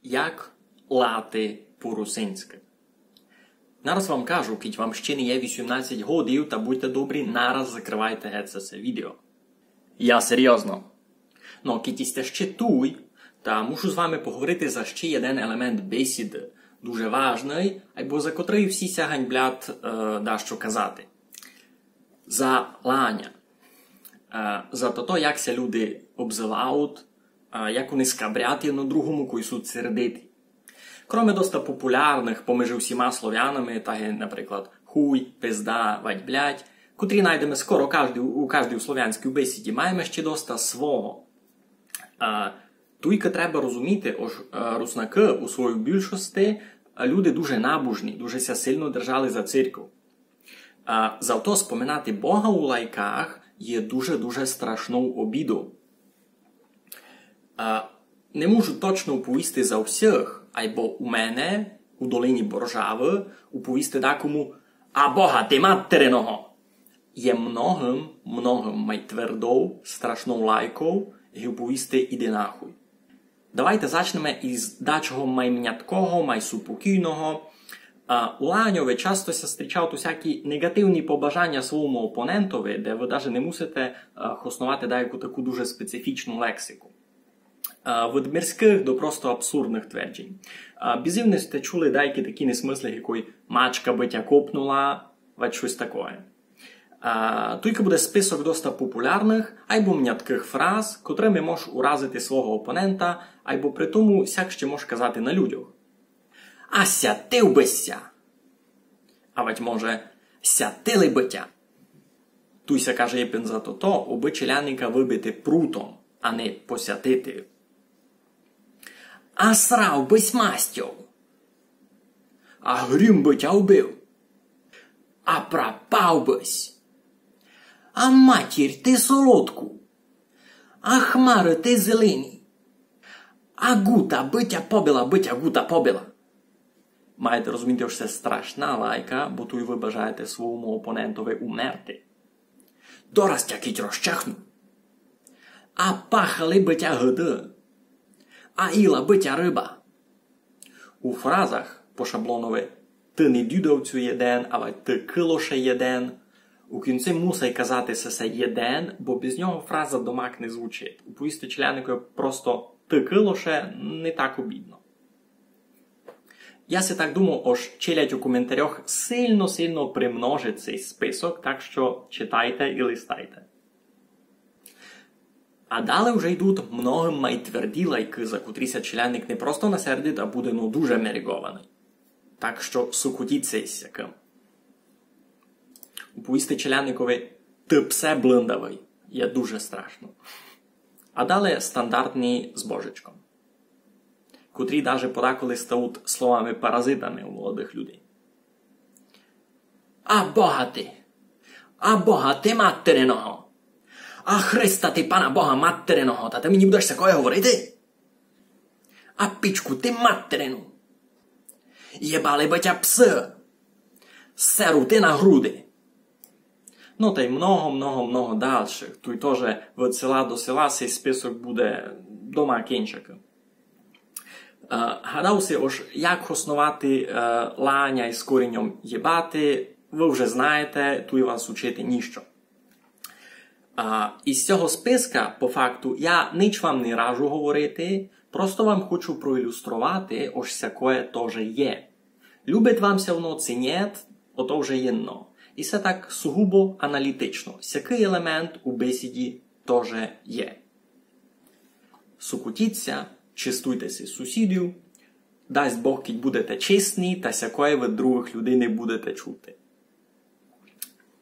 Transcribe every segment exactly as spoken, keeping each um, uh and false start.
Як лати по-русинськы. Нараз вам кажу, кідь вам ще не є вісімнадцять годів, та будьте добрі, нараз закрывайте геть се відео. Я серйозно. Но, кідь сьте ще туй, та мушу з вами поговорити за ще єден елемент бесіды, дуже важный, айбо за котрый всі ся ганьблять, е, дашто казати. За ланя. Е, за тото, як ся люди обзывають, е, як они скабрять єдно другому, кой суть сердиті. Кроме доста популярных поміж усіма словянами, так як, наприклад, хуй, пизда, вать блядь, котрі найдеме скоро каждый, у каждій словянській бесіді, маєме ще доста свого. А, туйка треба розуміти, ож, е, руснакы у своїй більшости, е, люди дуже набожні, дуже ся сильно держали за церкву. А, зато споминати Бога у лайках є дуже-дуже страшнов обідов. А, не можу точно уповісти за всіх, айбо у мене, у долині Боржавы, уповісти дакому: «А Бога ти материного!» є многым, многым май твердов, страшнов лайков, ги уповісти: «Іди нахуй». Давайте зачнеме із дачого май мняткого, май супокійного. А, у ланьови часто ся стрічають усякі негативні побажаня свому опонентови, де вы даже не мусите, а, хосновати даяку таку дуже специфічну лексику. А, від мирськых до просто абсурдных тверджень. А, бізівне сьте чули даякі такі несмыслы, як «мачка бы тя копнула», вать штось такоє. А, туйка буде список доста популярных айбо мняткых фраз, котрыми мож уразити свого опонента, айбо при тому сяк ще мож казати на людьох. «А сятив бы ся!» А вать може: «Сятили бы тя!» Туй ся каже єпен за тото, обы челядника выбити прутом, а не посятити. «А срав бысь мастьов!» «А грім бы тя вбив!» «А пропав бысь!» «А матір ти солодку!» «А хмары ти зелені!» «А гута бы тя побила, бы тя гута побила!» Маєте розуміти, ож се страшна лайка, бо туй вы бажаєте свому опонентови умерти. «Дораз тя кідь розчахну!» «А пахали бы тя гыды!» «А їла бы тя рыба!» У фразах по шаблонови «ты недюдовцю єден», а вать «ты кылоше єден» у кінци мусай казати сесе «єден», бо без нього фраза домак не звучить. Уповісти челядникови просто «ты кылоше» не так обідно. Я си так думав, ож челядь у коментарях сильно-сильно примножить сей список, так што читайте і листайте. А дале вже йдуть многым май тверді лайкы, за котрі ся челядник не просто насердить, а буде, ну, дуже мерегованый. Так што сукотіть ся із сякым. Уповісти челядникови «ты псе блындавый» є дуже страшно. А дале стандартні з божечком, котрі даже подаколи стають словами-паразитами у молодых людей. «А Бога ти! А Бога ти материного! А Христа ти, пана Бога материного! Та ты мені будеш сякоє говорити? А пічку ти материну! Єбали бы тя псы! Серу ти на груди!» Ну, тай много, много, много дальшых. Туй тоже від села до села сей список буде домак иншакый. Е, гадав си, ож як хосновати, е, ланя із кореньом єбати, вы вже знаєте, туй вас учити ніщо. А, із сього списка, по факту, я нич вам не раджу говорити, просто вам хочу проілюстровати, ож сякоє тоже є. Любить вам ся воно ци нєт, ото вже єдно. І се так сугубо аналітично. Сякый елемент у бесіді тоже є. Сукотіть ся, честуйте си сусідів, дасть Бог, кідь будете чесні, та сякоє від другых людей не будете чути.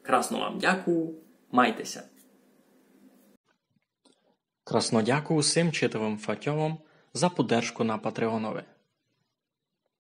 Красно вам дякую, майте ся. Красно дякую всім читавым фатьовам за поддержку на Патреонови.